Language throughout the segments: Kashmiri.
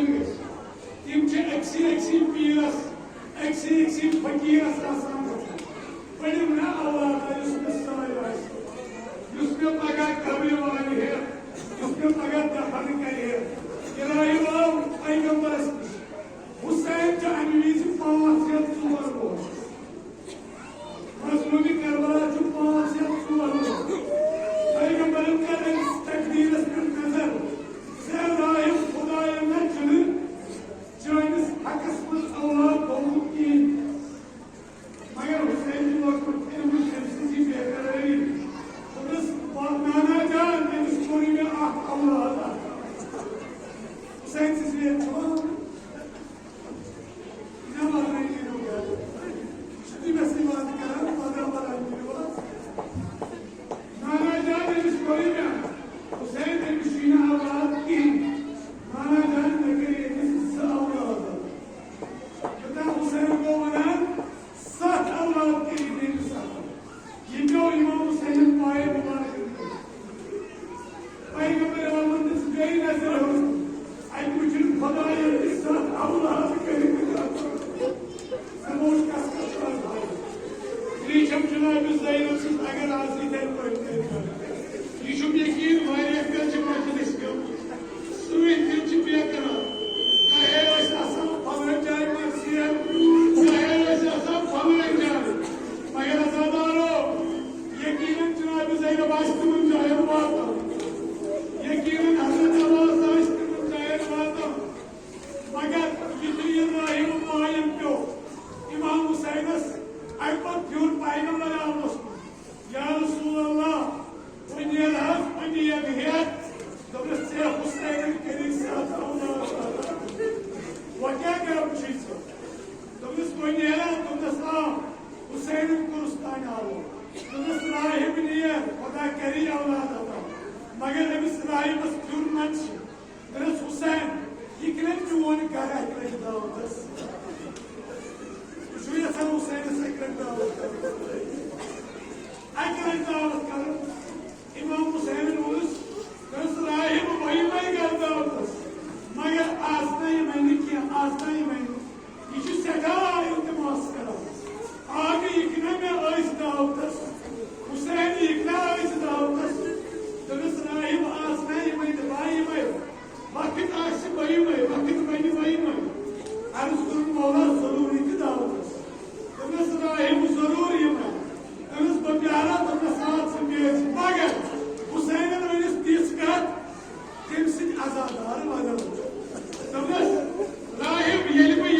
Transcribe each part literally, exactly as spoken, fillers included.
گژھِ۔ تِم چھِ أکسٕے أکسٕے پیٖرس، أکسٕے أکسٕے فقیٖرس آسان گژھان۔ پٔرِو نا اولاد، یُس مےٚ سایہِ آسہِ، یُس مےٚ پگاہ قبرِ والہِ ہے، یُس مےٚ پگاہ دفن کرِ ہے۔ یہِ راہب آو پیغمبرس نِش۔ حسین چھُ امہِ وِزِ پانٛژھ ہتھ ژور وُہُر۔ مظلومِ کربلا چھُ پانٛژھ ہتھ ژور وُہُر۔ پیغمبرن کٔر أمِس تقدیرس پٮ۪ٹھ نظر زِ راہب، خدایہِ نہ چھُنہٕ چٲنِس حقس منٛز اولاد گوٚمُت کِہیٖنۍ۔ مگر حسین چھُ لۄکُٹ، أمۍ وٕچھ أمۍ سٕنٛز یہِ بے قرٲری۔ دوٚپنَس، "نانا جان، أمِس کوٚرُے مےٚ اکھ اولاد اکھ۔" حسین سٕنٛز ویل چھُ وَنان، نٮ۪بر نہٕ نیٖرِو گرِ۔ یہِ چھُ تُہۍ مےٚ سۭتۍ وعدٕ کران، پگاہ پگاہ نیٖرِو حظ۔ نانا جان، أمِس کوٚرُے مےٚ، حسین، أمِس چھُے نہٕ اولاد کِہیٖنۍ۔ نانا جان، مےٚ کٔرۍ أمِس زٕ اولاد۔ یوٚتام حسین گوٚو وَنان، ستھ اولاد کٔرۍ أمِس ستھ۔ یہِ پیوٚو امام حسینَن پایہِ مُبارکَن پٮ۪ٹھ۔ پیغمبر عالمَن دِژ بیٚیہِ نظرِ حُکم، اَتہِ وٕچھِن خۄدایَن تہِ ستھ اولاد کٔرِتھ۔ ژےٚ ما اوس کَس کَس منٛز حالت؟ یہِ چھَم جناب زینب سٕنٛز، اگر آز یِتھَے پٲٹھۍ کَرِ۔ یہِ چھُم یقیٖن، واریاہ پھِرِ چھِ مجلس گٔمٕژ۔ سۭتۍ تہِ چھِ بے قرار۔ چاہے ٲسۍ آسان فلٲنۍ جایہِ مرثیہ، چاہے ٲسۍ آسان فلٲنۍ جایہِ۔ مگر عزادارو، یقیناً جناب زینب آسہِ تِمن جاین واتان۔ یقیناً حضرت عباس آسہِ تِمن جاین واتان۔ مگر یُتھُے یہِ راہب مایِل پیوٚو امام حسینس، اَمہِ پتہٕ پھیوٗر پیغمبر عالمس کُن۔ یا رسول اللہ، بہٕ نیرٕ حظ، بہٕ نیرٕ ہٮ۪تھ۔ دوٚپنَس، "ژےٚ حسینَن کٔرِتھ سَتھ اولاد۔ وۄنۍ کیٛاہ گرم چھُے ژےٚ؟" دوٚپنَس، "بہٕ نیرٕ۔" دوٚپنَس، "آ، حسینَن کوٚرُس تانۍ آلو۔" دوٚپنَس، "راہب نیر، خۄدا کَری اولاد عطا، مگر أمِس راہبَس پھیُر منٛد چھِ۔" دوٚپنَس، "حسین، یہِ کِنہٕ میون گرٕ اَکہِ لَٹہِ دعوتَس؟ بہٕ چھُس یَژھان حسینَس اَکہِ لَٹہِ دعوت کَرُن۔ اَکہِ لَٹہِ دعوت کَرُن۔" امام حسینن ووٚنُس، دوٚپُس، "راہب، بہٕ یِمے گرٕ دعوتس، مگر آز نہ یِمے نہٕ کینٛہہ، آز نہ یِمے نہٕ۔ یہِ چھُ سٮ۪ٹھاہ التماس کران۔ آ، یہِ یِکھ نہ مےٚ أزۍ دعوتس، حسین یِکھ نہ أزۍ دعوتس۔" دوٚپُس، "راہب، آز نہ یِمے، دَپان یِمے۔ وقت آسہِ بہٕ یِمے، وقت بنہِ بہٕ یِمے۔" عرض کوٚرُن، "مولا، ضروٗری تہِ دعوتس۔" دوٚپنَس، "راہب، ضروٗر یِمے۔" دوٚپنَس، "بہٕ پیارٕ۔" دوٚپنَس، "آ، ژٕ بیچھ۔" مگر حسینن ؤنِس تِژھ کتھ، تٔمۍ سٕنٛدۍ عزادار بدل۔ دوٚپنَس، "راہب، ییٚلہِ بہٕ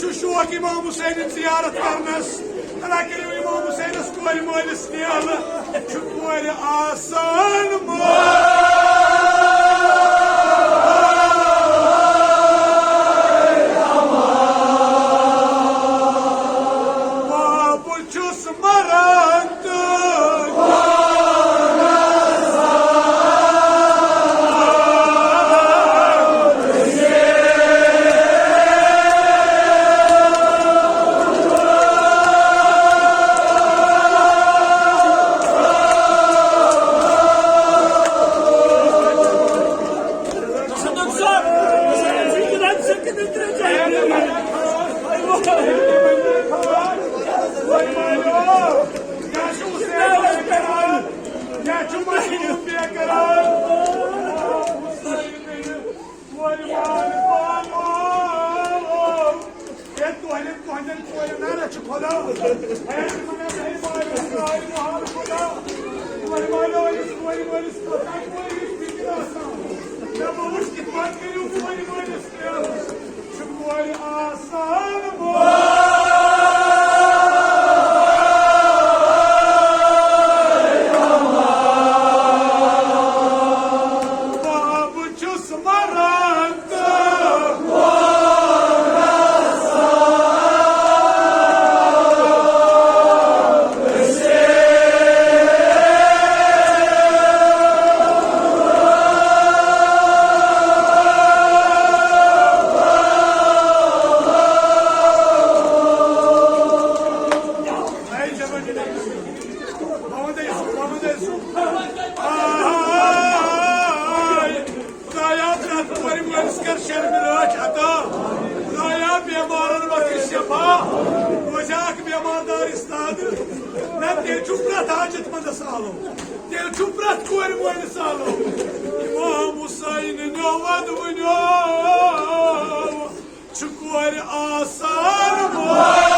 چھُ شوق امام حسینٕچ زیارت کرنس۔ اللہ کٔرِو امام حسینس کورِ مٲلِس نیلہٕ، چھُ کورِ آسان مول۔ بہٕ چھُس مران تہٕ خدایا، پرٛٮ۪تھ کورِ مٲلِس کر شرمہِ رٲچھ عطا۔ خدایا، بیمارن بخش شفا۔ روزیاکھ بیمار دار استاد۔ نہ، تیٚلہِ چھُ پرٛٮ۪تھ حاجت مندس آلو۔ تیٚلہِ چھُ پرٛٮ۪تھ کورِ مٲلِس آلو۔ امام حسین نیوٚو ادوُنیو۔ چھُ کورِ آسان مول۔